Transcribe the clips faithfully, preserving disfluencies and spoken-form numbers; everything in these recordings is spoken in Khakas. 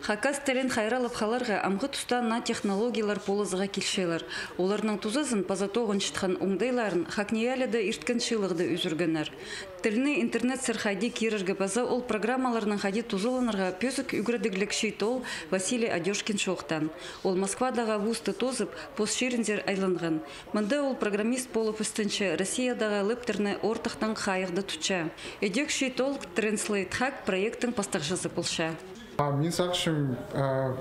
Хакас тілін хайраллап халарға амғы туста наа технологиялар полызығға килчелер. Оларның тузазын паза тоғынчатхан оңдайларын ХакНИИЯЛИ-да ирткен чыылығда ӱзӱргеннер. Тілні интернетсер хайди кирерге паза ол программаларнаң хайди тузаланарға пӧзік ӱгредігліг чиит оол Василий Адёшкин чоохтаан. Ол Москвадағы вузты тоозып, пос чирінзер айланған. Мында ол программист полып істенче, Россиядағы лэптерні ортахтаң хайығда тутча. Ідӧк чиит оол Translate Hack проектің пастағҷызы полча. А, мин сағынчам, а,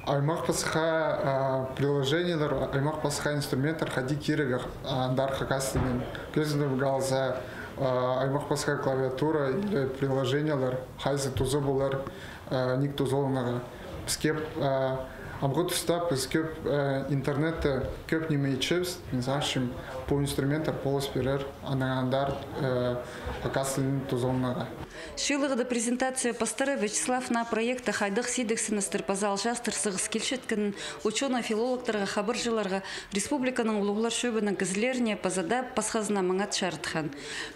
аймах пасха, а, приложениелер, аймах пасха инструменттер хайди кирерге, а, андар хакас тілінең. Кӧзідім галза, а, аймах пасха клавиатура или приложениелер хайзы туза полар, а, ниик тузаланарға. Піс кӧп, а, амғы туста піс кӧп, а, интернетте кӧп ниме итчебіс, мин сағынчам, пу инструменттер полыс пирер, анаң андар, а, хакас тілін тузаланарға. Чыылығда презентация пастыра Вячеслав наа проектті хайдағ сидіксіністер паза алҷаастар сығыс килчеткенін учёный-филологтарға, хабарҷыларға, республиканың улуғлар чӧбінің кізілеріне паза даа пасхазына маңат чарытхан.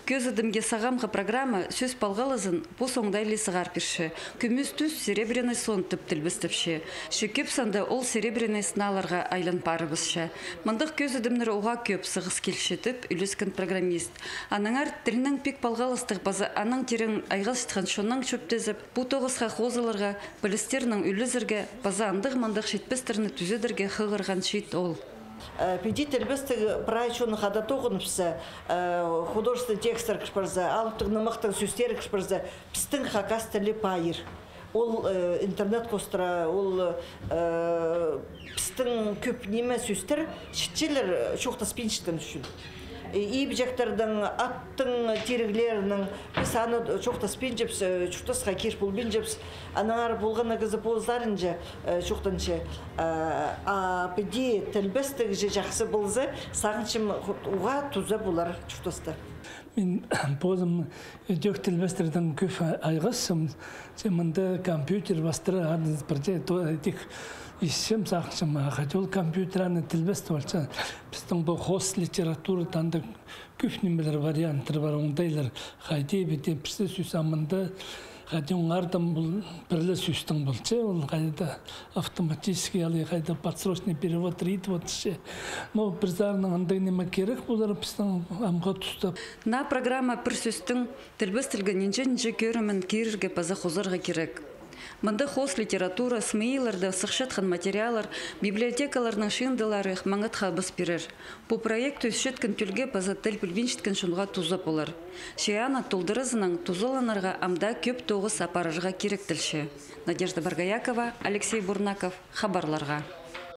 Кӧзідімге, сағамғы программа сӧс палғалызын пос оңдайлығ сығар пирче. Кӱмӱс тӱс серебряный сон тіп тілбестепче. Че кӧп санда ол серебряный сынааларға айлан парыбысча. Мындағ кӧзідімнер уғаа кӧп сығыс килче тіп ӱлескен программист. Аннаңар тілнең пик палғалыстығ паза анаң тирең айғасчатхан чоннаң чӧптезіп, пу тоғысха хозыларға, пілістернең ӱлезерге паза андағ-мындағ читпестерні тӱзедерге хығырған чиит оол. Э, піди тілбестіг прай чонны хада тоғыныбысса, э, художественный тексттер кір парза, алыптығ нымахтың сӧстері кір парза, пістің хакас тілі пайыр. Ол, э, интернет хоостыра, ол, э, пістің кӧп ниме сӧстер чітчелер, э, чоохтаспинчатхан ӱчӱн. Э, ибҷектернің, аттың тиріглерінің, піс аны чоохтаспинчабыс, э, чуртасха кир полбинчабыс. Аннаңар полған на кізі позыларынҷа, э, чоохтанча. Э, а піди тілбестіг же чахсы полза, сағынчам, ху-, уғаа туза полар чуртаста. Мин позым ідӧк тілбестердең кӧп айғасчам, че мында компьютер пастыра, аны пірдее то-, тик исчем, сағынчам, а хайди ол компьютер аны тілбестеп алча. Пістің пу хоос литературада анда кӧп нимелер, варианттар пар, оңдайлар. Хайди піди пірсі сӧс, а мында хайди оңардаң пол, пірле сӧстең полча, ол хайда автоматически алай хайда подсрочный перевод ит, вот че. Но пір саринаң андағ ниме кирек полар пістің амғы туста. Наа программа пір сӧстің тілбестелген нинҷе-нинҷе кӧрімін кирерге паза хозарға кирек. Мында хоос литература, СМИ-ларда сыхчатхан материаллар, библиотекаларның чыындылары маңатха абас пирер. Пу проект ӧсчеткен тӧлге паза тіл пілбинчеткен чонға туза полар. Че аны толдыразынаң тузаланарға ам даа кӧп тоғыс апарарға киректелче. Надежда Боргоякова, Алексей Бурнаков, хабарларға.